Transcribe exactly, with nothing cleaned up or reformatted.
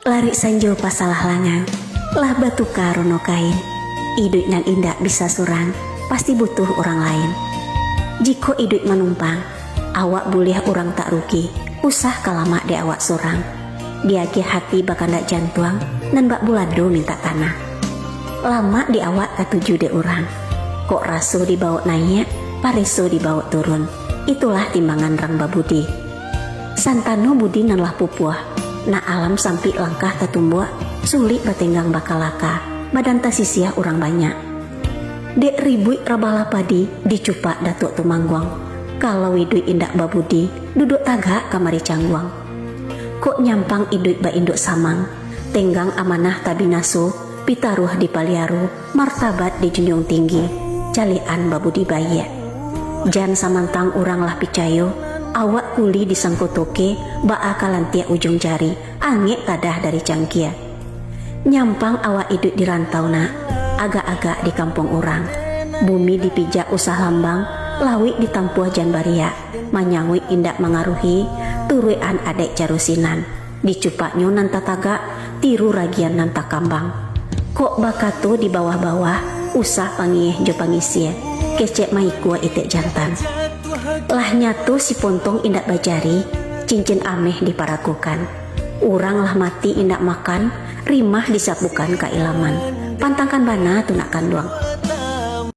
Larik sanjo pasalah langang, lah batuka rono kain. Iduik nan indak bisa surang, pasti butuh urang lain. Jikok iduik manumpang, awak buliah urang tak rugi, usah ka lamak dek awak surang. Diagiah hati bakandak jantuang, nan bak bulado mintak tanah. Lamak dek awak katuju dek urang. Kok raso dibawok naiak, pareso dibawok turun. Itulah timbangan rang babudi. Santano budi nan lah pupuah, nak alam sampik langkah tatumbuak, sulik batenggang bakalaka, badan tasisiah urang banyak. Dek ribuik rabalah padi, dicupak Datuak Tumangguang. Kalau iduik indak babudi, duduak tagak kamari cangguang. Kok nyampang iduik ba-induak samang, tenggang amanah tabinaso, pitaruah dipaliaro, martabat dijunjuang tinggi, caliak-an babudi baiak. Jan samantang urang lah picayo, awak kuli disangko toke, baa ka lantiak ujuang jari, angek tadah dari cangkia. Nyampang awak iduik di rantau nak, agak-agak di kampuang urang. Bumi dipijak usah lambang, lauik ditampuah jan bariak, manyauik indak mangaruhi, turuik-an adaik caro sinan. Dicupaknyo nan tatagak, tiru ragian nan takambang. Kok bakato di bawah-bawah, usah pangieh jo pangisie, kecek maikua itek jantan. Lah nyato si pontong indak bajari, cincin ameh diparagokan. Urang lah mati indak makan, rimah disapukan ka ilaman. Pantangkan bana tu nak kanduang.